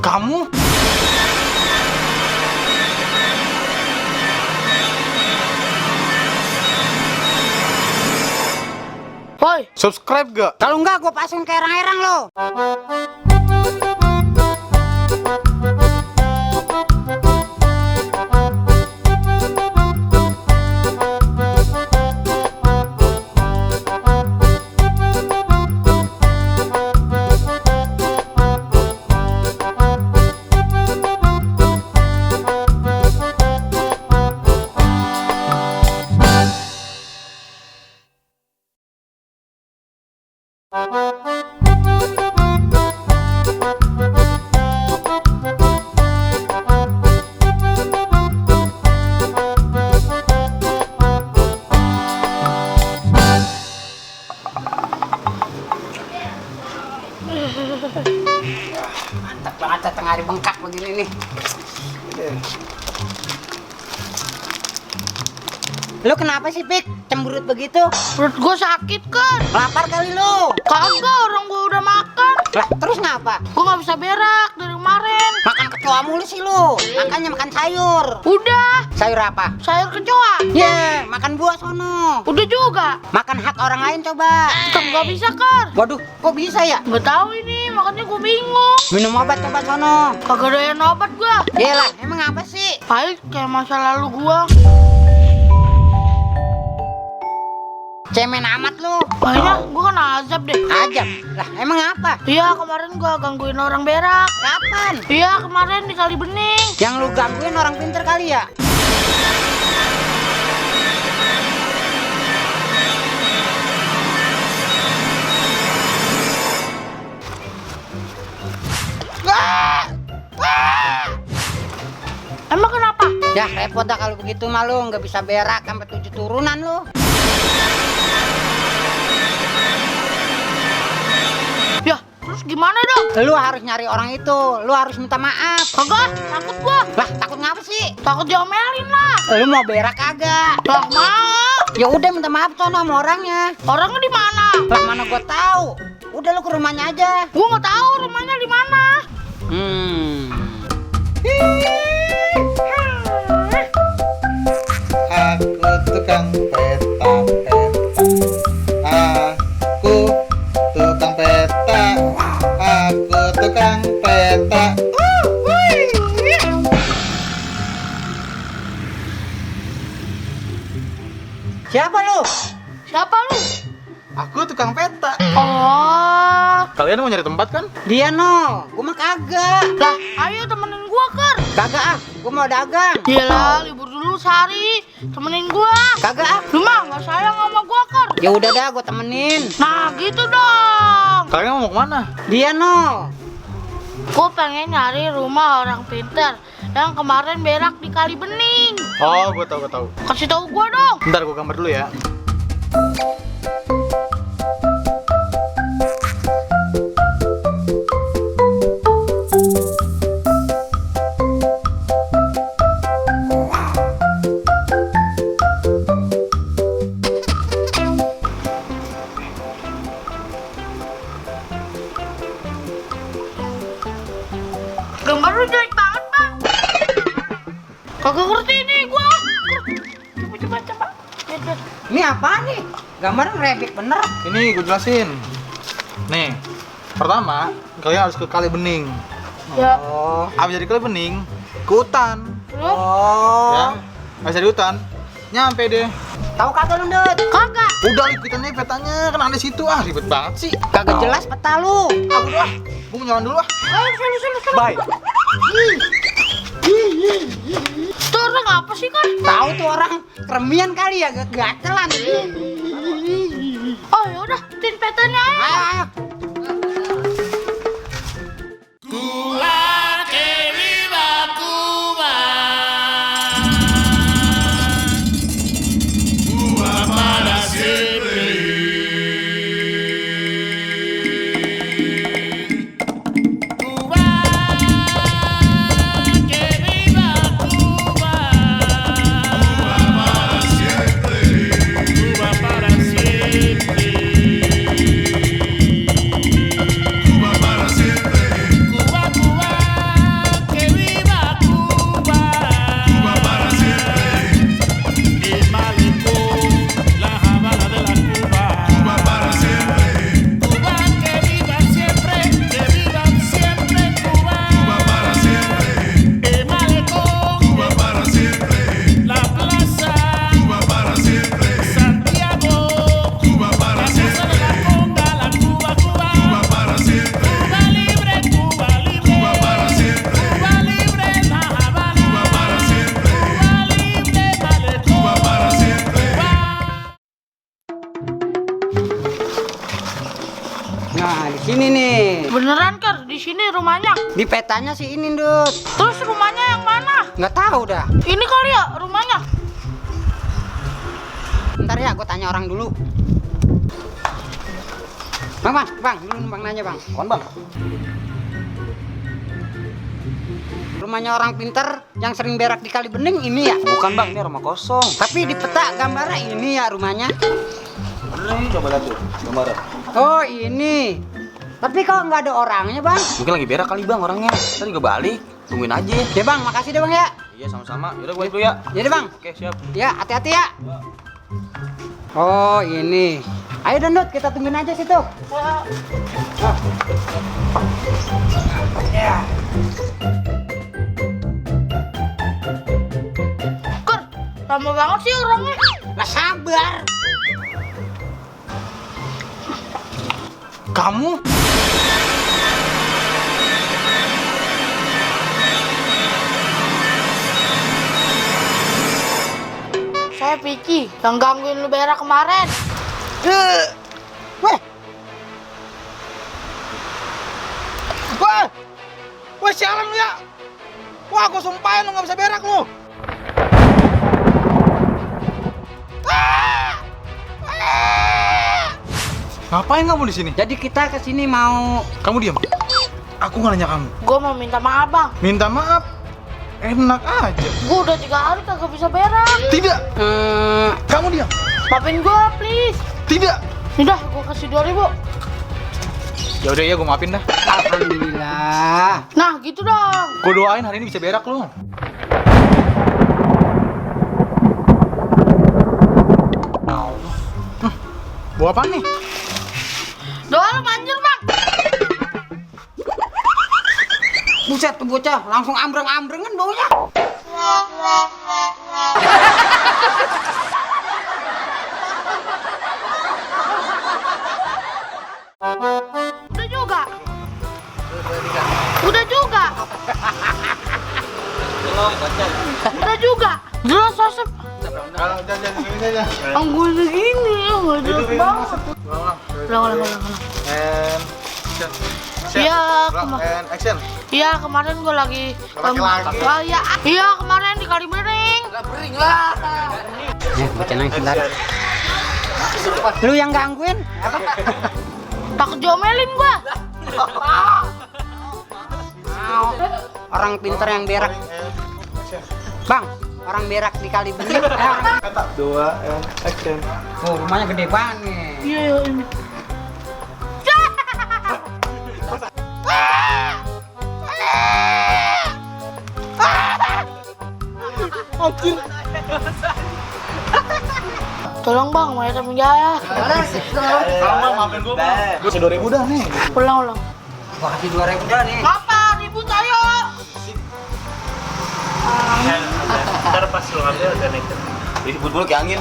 Kamu? Woi, Subscribe gak? Kalau enggak gue pasang kayak erang-erang lo. Mantap banget tengah hari bengkak begini nih. Lu kenapa sih, Pik? Cemberut begitu? perut gue sakit kan? Lapar kali lu? Kagak, orang gue udah makan. Lah, terus ngapa? Gue nggak bisa berak dari kemarin. Makan kecoa mulu sih lu. Makanya makan sayur. Udah, Sayur apa? sayur kecoa. Ye, makan buah sono. Udah juga. Makan hak orang lain coba. Kan nggak bisa kan? Waduh, kok bisa ya? Nggak tahu ini, makanya gue bingung. Minum obat coba sono. Kagak doyan obat gue. Yelah, emang apa sih? Pahit kayak masa lalu gue. Cemen amat lu. Kayaknya gue kena azab deh. Ajab. Lah, emang apa? Iya, kemarin gue gangguin orang berak. Kapan? Iya, kemarin di Kali Bening. Yang lu gangguin orang pinter kali ya? Emang kenapa? Ya repot dah kalau begitu mah lu nggak bisa berak sampai 7 turunan lu. Ya, terus gimana dong? Lu harus nyari orang itu, lu harus minta maaf. Kagak, takut gue. Lah, takut ngapa sih? Takut diomelin lah. Lu mau berak kagak? Lah mau. Ya udah minta maaf sono sama orangnya. Orangnya di mana? Lah mana gua tahu. Udah lu ke rumahnya aja. Gue nggak tahu rumahnya di mana. Aku tukang peta-peta. Aku tukang peta. Aku tukang peta. Siapa lu? Siapa lu? Aku tukang peta. Oh, Kalian mau nyari tempat kan? Dia no, gua mah kagak. lah ayo temenin gua Ker. Kagak ah, gua mau dagang. Gila, libur dulu sehari. Temenin gua. Kagak ah. Lu mah nggak sayang sama gua Ker. Ya udah dah, gua temenin. Nah gitu dong. Kalian mau kemana? Dia no. Gua pengen nyari rumah orang pinter yang kemarin berak di Kali Bening. Oh, gue tahu. Kasih tahu gua dong. Bentar, gue gambar dulu ya. Gambar lu jelek banget bang. Kagak ngerti nih gua. Coba. Lihat. Ini apa nih? Gambar ngerebek bener. Ini gue jelasin. Nih, pertama kalian harus ke Kali Bening. Ya. Oh. Abis dari Kali Bening, ke hutan. Terus? Oh. Ya, habis dari hutan, nyampe deh. Tahu kagak lu, Dut? Kagak. Udah ikutin nih petanya, kan ada di situ. Ribet banget sih. Kagak jelas peta lu. Udah, gue mau jalan dulu ah. Ayo selu. Bye. Itu orang apa sih kan? Tahu tuh orang kremian kali ya, gatelan. Oh yaudah, tin petanya aja. Ayo. nih. Beneran Ker, di sini rumahnya. Di petanya sih ini, Dut. Terus rumahnya yang mana? Nggak tahu dah. Ini kali ya rumahnya. Ntar ya, gue tanya orang dulu. Bang, dulu bang nanya bang. Kon bang. Rumahnya orang pinter yang sering berak di Kali Bening ini ya? Bukan bang, ini rumah kosong. Tapi di peta gambarnya ini ya rumahnya. Ini coba lihat tuh gambarnya. Oh ini. Tapi kok nggak ada orangnya bang? Mungkin lagi berak kali bang orangnya. Kita juga balik, tungguin aja. Ya bang, makasih deh bang ya. Iya sama-sama. Yaudah gue dulu ya. Jadi bang, Oke siap. ya hati-hati ya. Oh ini. Ayo Dut, kita tungguin aja situ. Ya. Ker, lama banget sih orangnya. Nggak sabar. Kamu? Saya Pici, yang gangguin lu berak kemarin. Weh, Wah, sialan lu ya. Wah, gua sumpahin lu nggak bisa berak lu. Ngapain kamu di sini? jadi kita kesini mau. Kamu diam. Aku nggak nanya kamu. Gue mau minta maaf bang. Minta maaf. Enak aja. Gue udah 3 hari kagak bisa berak. Tidak. Kamu diam. Maafin gue please. Tidak. Udah, gue kasih 2.000. Ya udah ya, gua maafin dah. Alhamdulillah. Nah gitu dong. Gua doain hari ini bisa berak lu. Bawa apa nih? Doa lu manjur bang. Buset tuh bocah, langsung ambreng-ambrengan baunya. Udah juga. Udah juga. Udah juga. Jelas asap. Jangan. Anggur segini, nggak jelas banget. Ulang. Iya, And action. Iya kemarin gue lagi. Laki-laki. Oh, iya kemarin di Kali Bening. Ya, bocah nangis bentar. Lu yang gangguin? Takut diomelin gua. Orang pinter yang berak. Bang, orang berak di Kali Bening. Dua and action. Oh, rumahnya gede banget nih. Iya ini. Anjir. Tolong bang, mau ada penjaya. Sama maafin gua, Bang. Gua 2.000 dah nih. Ulang. Gua kasih 2.000 dah nih. Apa ribut ayo? Ntar pas lo ngambil udah naik. Ribut mulu kayak angin.